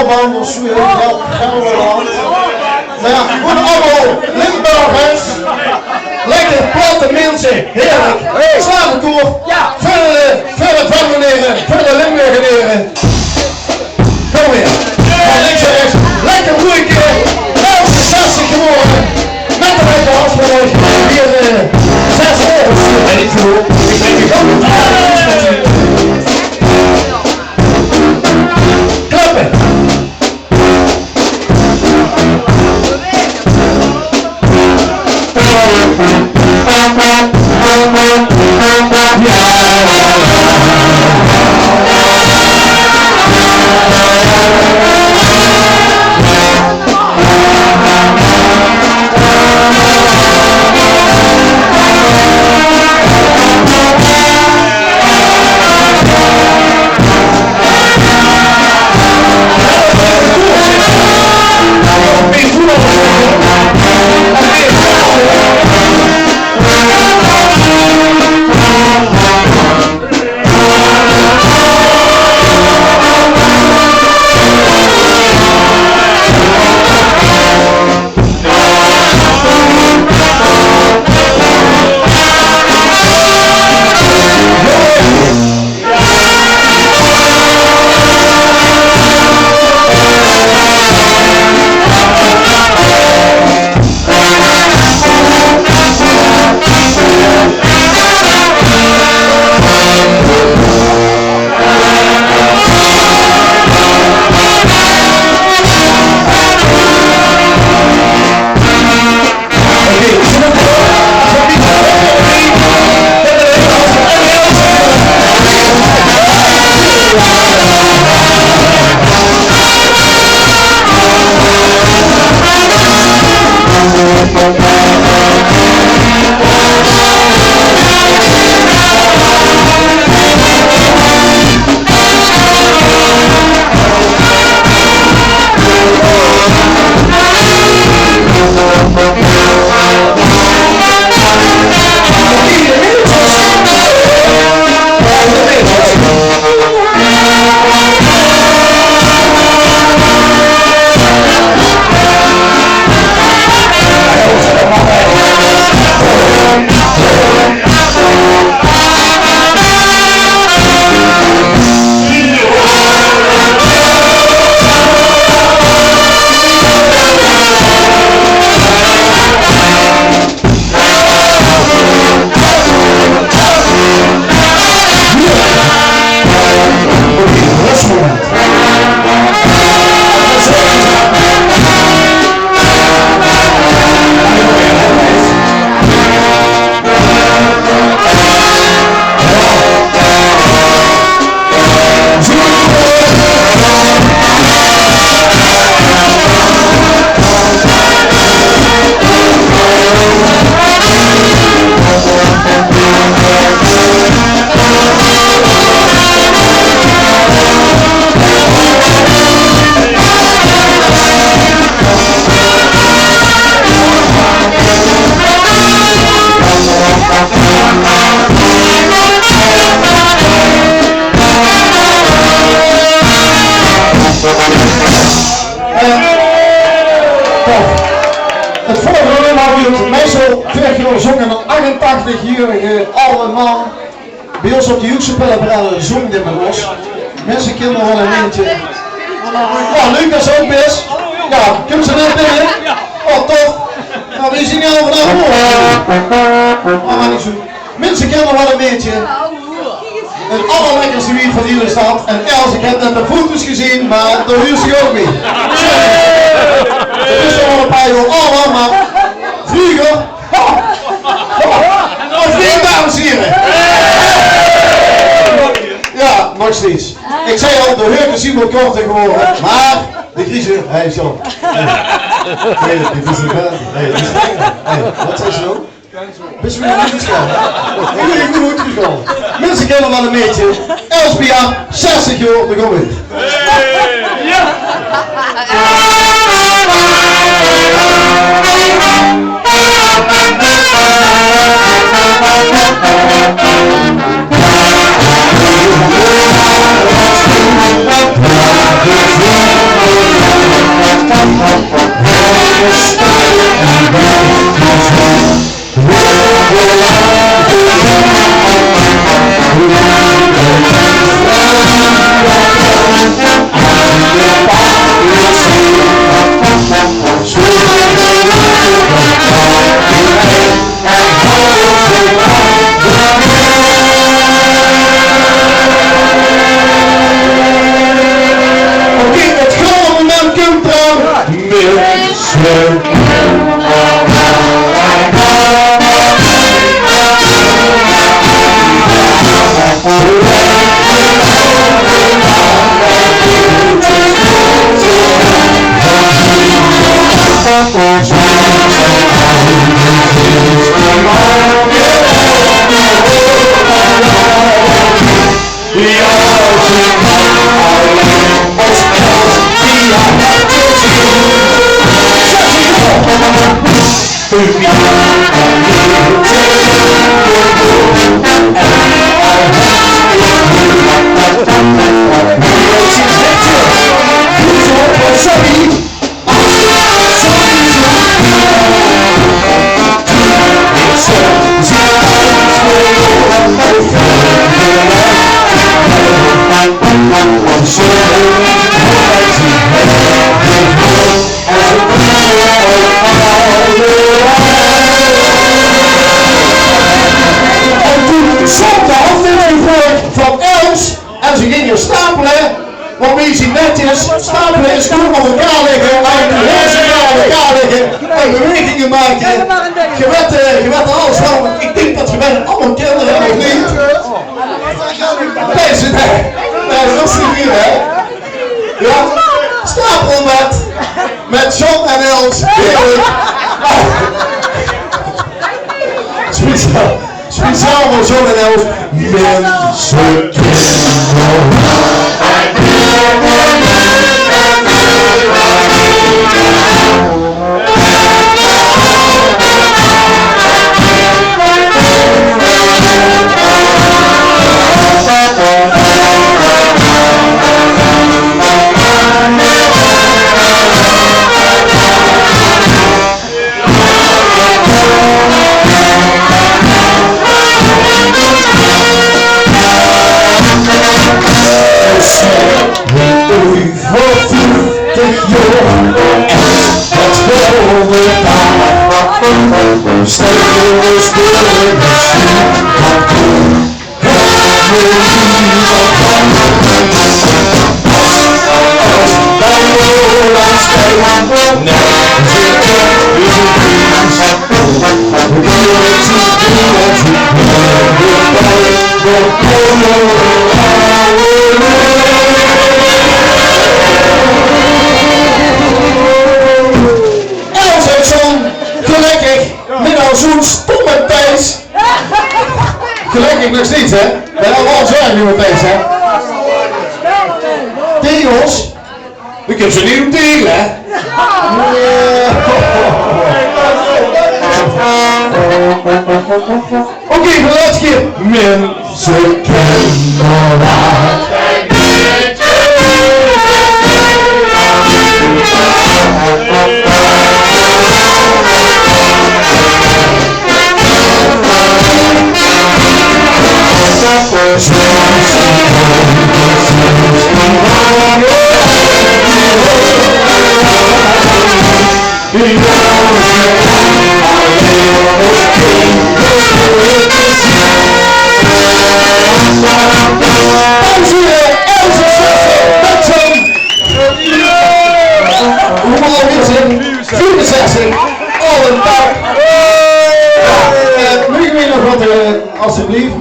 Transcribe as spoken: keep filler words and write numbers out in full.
Anders, ja, Gelderland. Mer jao, good, allemaol Limburgers. Lekker platte minse, heerlijk. Slaat 'm door. Veur de, veur de Venlonaere, veur de Limburgenere. Kom weer. Van links en rechts. Lekker boeike. Elf zestig gewore. Mit de lekker afspraak. Weer, eh, zes euro. En ik voel, ik denk, ik kan het. Klappe. Eh, toch. Het volgende nummer hawwe v'r meistal verig jaor gezónge en dan achtentachtig-jarige alde man. Bie ós op de Joekse Pelle Brelle zóng dit mit ós. Minse, kinne waal ein mintje. Ja, Lucas ouch bès. Ja, kump ze net binne? Oh, top. Ja, veer zeen allemaol vanaf. Oh, mer neet zo. Minse, kinne waal ein mintje. Het allerlekkerste wied van de hiele stad. En Els, ik heb net de foto's gezien, maar daar huurt zich ook mee. Sorry. Het is al wel een paar jaar ouder, maar vroeger Of neet, dames en hiere? Ja, nog steeds. Ik zei al, de heuke zien waal korter gewore, maar de griezer, hè, zo. Nee, dit is een band. Nee, dit is een band. Nee, wat zei ze dan? Bist weer good gesjtaon. Weer good gesjtaon. Minse, kinne waal ein mintje. Elsbia, zestig jaor, dao gaon v'r. En toen zat de hand in de vork van Els en ze gingen stapelen. Want wie zien netjes, stapelen is gewoon op elkaar liggen, en die handen op elkaar liggen en bewegingen maken. Je weet, eh, je weet alles van. Ik denk dat je bijna allemaal kinderen hebt, of niet? Deze, nee, nee, dat is niet meer, hè? Ja, stapel met, met John en Els. Heerlijk. Speciaal, speciaal voor John en Els. Mensen, kinderen. Oei, veur vieftig jaor, en wat wille we dao? Stijl is de machine van toen. Els en John, gelukkig, mit al zoe'n stomme Thijs. Gelukkig nog steeds, hè? Bij al wel zorg, jonge Thijs, hè? Tegels. Ik heb ze niet op telen, hè? Oké, de laatste keer. Mensen, kinderen. Hoeveel alweer zin? Vierenzestig. Al een dag. Ja, eh, mogen we nog wat, eh, alstublieft?